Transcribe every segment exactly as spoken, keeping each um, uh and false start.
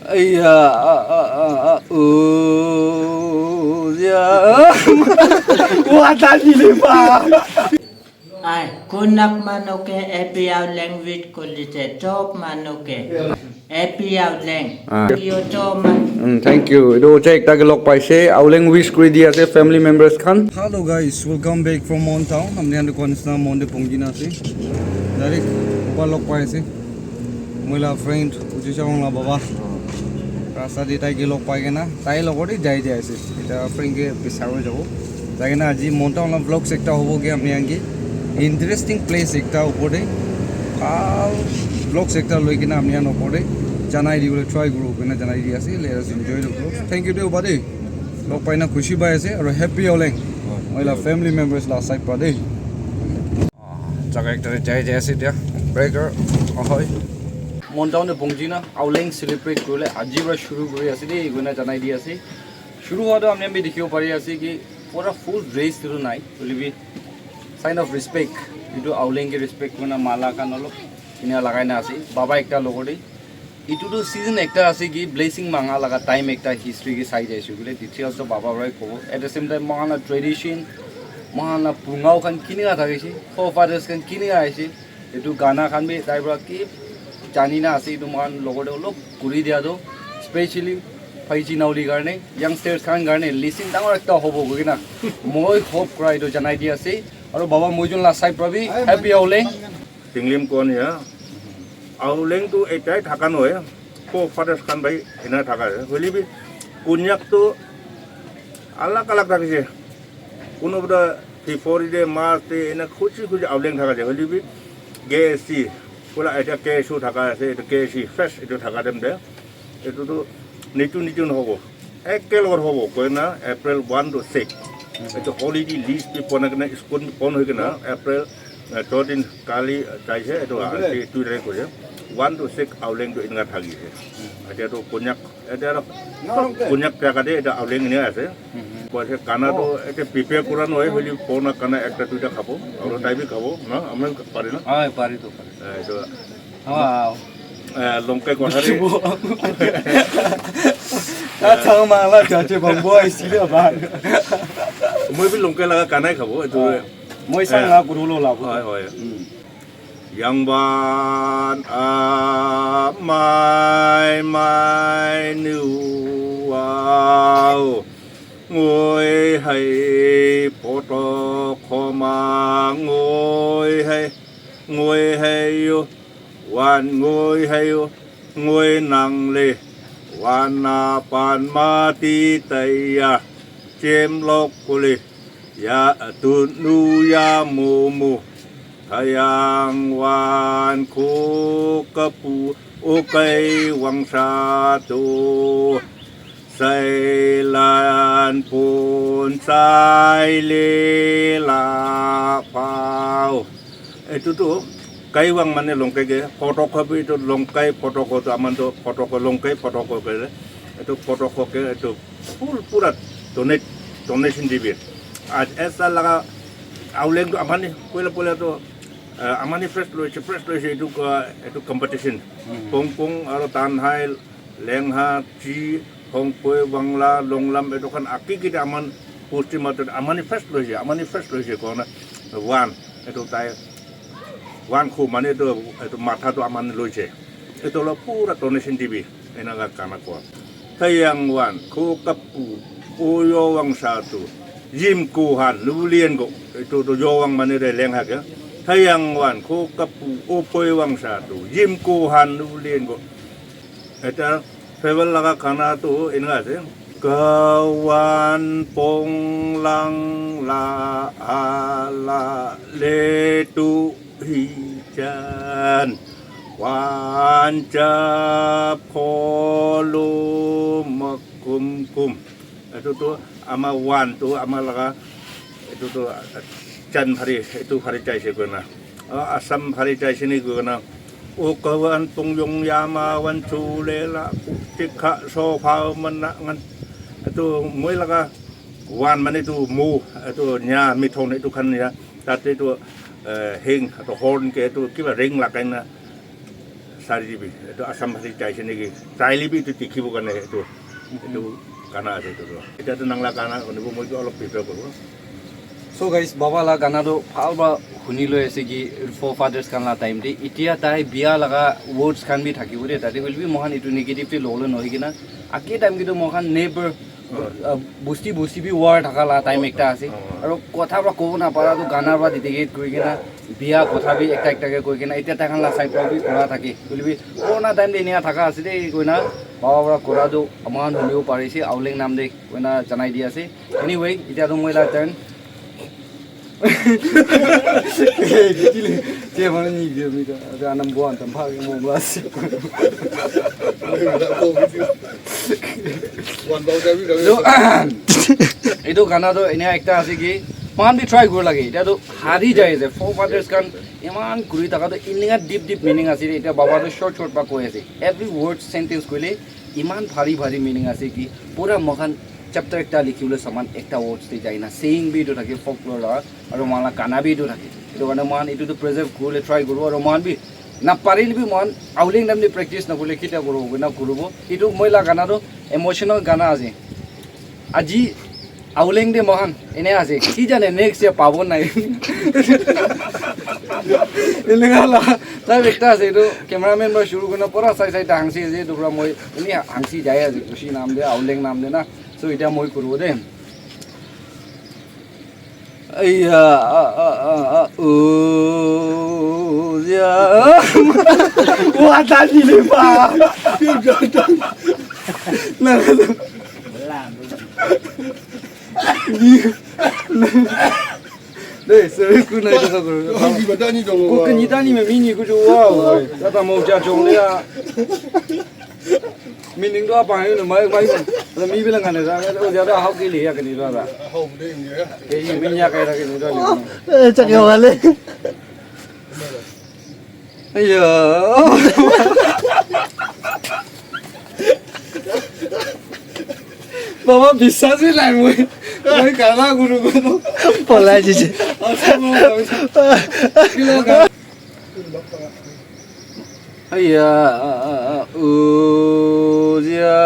Aya, ah, ah, ah, ah, oh, yeah. Wah, tadi ni, Pak. Ai, kunak manuke A P I language kolite, tok manuke. A P I leng. Ah. Yo to man. Mm, thank you. Etu ocha ekta ke log paise. Auleng wish kuri di ase family members khan. Hello guys, welcome back from Mon Town. Amni anu kon sna Mon de pongji na ase. Direct upar log pai ase. Moi la friend, Uji Shawang la baba. Rasta de tai ke log pai kena, tai logor de jai jai ase. Eta friend ke bisar jabo. Jai kena aji Mon Town la vlogs ekta hobo ke amni angi. Interesting place ekta upor de. Bhal vlogs ekta loi kena amni an upor de. Janai di bole try kuru kena janai di ase. Let us enjoy the vlogs. Thank you de bade. Log pai na khushi pai ase. Aru happy Auleng. Moi la family members la side pa de. Jaga ekta te jai jai ase dia. Breaker. Ahoi. Mon Town te pongji na, Auleng celebrate kuribole aji para shuru kuri ase de, koina janai di ase. Shuru hua toh apni khan bi dikhibo pari ase ki pura full dress tu nai, hoile bi sign of respect. Etu Auleng ke respect kurina mala khan olop enia lagai na ase. Baba ekta logor te. Etu tu season ekta ase ki blessing manga laga time ekta history ke sai jaise koile details toh baba para kobo. At the same time, moikhan la tradition, moikhan la pungao khan kinika thakise, forefathers khan kinika aise, etu gana khan bi tai para ki jani na ase, etu moikhan logor te olop kuri dia toh, specially Phaichi Naoli karne, youngsters khan karne lesson dangor ekta hobo koi kena moi hope kura etu janai di ase. Aru baba moi jun la side para bi happy Auleng. Tinglim kon ya. Auleng tu etai thaka nohoi. Forefathers khan bai ena thaka ase. Hoile bi Konyak tu alag alag thakise. Kunuba February de, March de, ena khushi khushi Auleng thaka ase. Hoile bi K S C, pura eta K S U thaka ase, eta K S C fresh etu thaka time de. Etu tu nitu nitu nohobo. Ekelogor hobo, koina April one to six. Etu holiday list bi bonai kena, school bi bon hoi kena, April, eh, thirteen kali jaise, etu, ah, three, two tarik hoise. One to six Auleng tu eneka thakise. Etia tu Konyak, etia tu Konyak jaga te etia Auleng eneka ase. Koise gana tu etia prepare kura nohoi, hoile purana gana ekta duita khabo, aru tai bi khabo, na, ami pare na? Aye, pare to pare. Eh, etu Wow. Eh, Longkai kotha de. Ta chang ma la cha che bang boy si le ba. Moi bi Longkai laga gana khabo, etu. Moi sang la guru lo la. Hoi, hoi. Yang ban a mai mai nu wow. Ngoi hai poto khoma ngoi hai, ngoi hai yo. Wan ngoi hai yo, ngoi nang le, wan na pan ma ti tai ya, chem lok kule, ya tu nu ya mu mu, thayang wan ko kapu, o kai wang sa tu. Sai lan pun sai le la pau. Etu tu Kaiwang mane Longkai ke, Photokho bi etu Longkai Photokho tu aman tu Photokho Longkai Photokho ke, etu Photokho ke etu full pura donate, donation dibi. Aaj esa laga Auleng tu amani poila poila tu, eh, amani first loise, first loise etu ka, etu competition. Pong Pong aro Tanhai Lengha, Chi, Hongpoi, Wangla, Longlam, etu khan aki kiti aman posti matur amani first loise, amani first loise kona one, etu tai one khu mane etu, etu matha tu amani loise. Etu lo pura donation dibi, ena la kana ko. Thayang one, khu kapu, o yo wang sa tu, yim ku han, nu lien go, etu tu yo wang mane re leng ha ke. Thayang one, khu kapu, o poi wang sa tu, yim ku han, nu lien go. Eta farewell laga gana tu eneka ase. Kawan pong lang la ala le tu hi chan. Wan chap kholo makum kum. Etu tu ama one tu ama laga etu tu, ah, chan phari, etu phari chaise koina. Ah, Assam phari chaise ni koina. O kawan pung yung yama wan chu le la ku tik kha so pha man na ngan. Etu moi laga one mane tu mo, etu nya mithon etu khan ya. Tate tu, eh, heng, etu horn ke etu kiba ring lagai na. Sari jibi, etu Assam bhari chaise naki? Saile bi etu dikhibo karne etu, etu gana ase etu tu. Etia tu nangla gana hunibo, moi tu olop prepare koribo. So guys, baba la gana tu bhal para huni loi ase ki forefathers khan la time te. Etia tai bia laga words khan bi thakibo de, tate hoile bi moikhan etu negative te lobole nohoi kena, age time ke tu moikhan neighbor, uh, busti busti bi war thaka la time ekta ase. Aro kotha para kobo na para tu gana para dedicate kuri kena, bia kotha bi ekta ekta ke koi kena, etia tai khan la side para bi kora thake. Hoile bi corona time te enia thaka ase de koina, baba para kora tu moikhan hunibo pari ase, Aoleng nam de koina janai di ase. Anyway, etia tu moi la turn. Hey, kiti le, che mana ni video mi ka, ada anam buan tam pha mo blas. So, etu gana tu enia ekta ase ki, moikhan bi try kuri lage. Etia tu hari jai ase, forefathers khan iman kuri thaka tu ininga deep deep meaning ase. Etia baba tu short short pa koi ase. Every word sentence koile iman bhari bhari meaning ase ki, pura moikhan chapter ekta likhi bole saman ekta words te jai na, saying bi etu thake folklore la, aro moikhan la gana bi etu thake. Etu karne moikhan etu tu preserve kuribole try kuribo, aro moikhan bi na parile bi moikhan Aoleng time te practice na kurile kitia kuribo, na kuribo. Etu moi la gana tu emotional gana ase. Aji Aoleng de moikhan ene ase. Ki jane next year pabo nai. Eneka la time ekta ase etu cameraman para shuru kurina pura sai sai ta hangsi ase, etu pura moi eni hangsi jai ase, khushi nam de, Aoleng nam de na. So, etia moi kuribo de. Aiya, a, a, a, a, o, ya. Wa ta ni le ba. Na, na. Dei, sebe ku na ito ko. Ko ke ni ta ni me mi ni ku ju wa. Ta ta mo ja jong le ya. Meaning tu apa ni mai mai. Mi bilang kan da. O ja da hau ke le ya ke ni da. Ke yi mi ya ke da ke ni da. Eh, chak yo wale. Aiya. Baba, biswas bi nai moi. Moi gana guru guru. Polai jije. Asa mo. Aiya, uja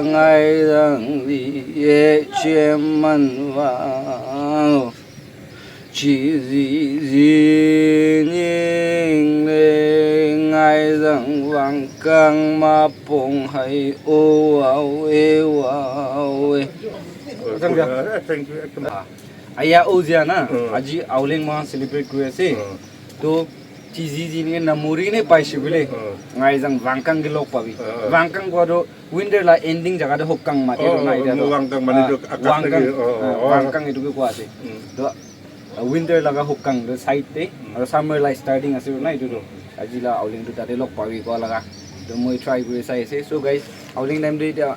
ngai dang li ye chen man wa. Chi zi zi ning le ngai zang wang kang ma pong hai o wow e wow e. Thank you. Aya o zia na, aji Aoleng ma celebrate kuri ase. To chi zi zi ning na muri ne pai shi bile. Ngai zang wang kang ke lok pa bi. Wang kang ko do winter la ending jaga de hok kang ma te na ida do. Wang kang mane to akas wang kang, wang kang itu ke ko ase. To winter laga hukang tu side te, aru summer la starting ase na itu tu. Aji la Aoleng tu tate log pabi koa laga. To moi try kuri sai ase. So guys, Aoleng time te etia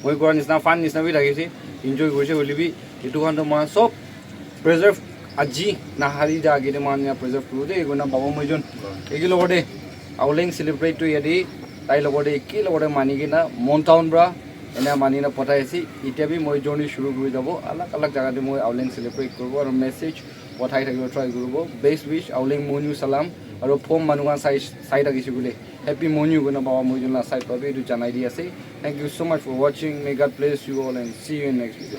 moi koa nisna fun nisna bi lagi ase. Enjoy kuri ase hoile bi itu khan to moi sob preserve aji nahari ja age te moi ya preserve kuru de. Ego na baba moi jon eki logote Aoleng celebrate tu yate tai logote eki logote mani kena Mon Town pra ena mani na pathai ase. Etia bi moi journey shuru kuri jabo. Alag alag jaga te moi Aoleng celebrate kuribo aru message pathai thakibo try kuribo. Best wish, Aoleng Monyu salam. Aru phom manu khan sai sai thakise koile Happy Monyu koina baba moi jun la side pra bi etu janai di ase. Thank you so much for watching. May God bless you all and see you in next video.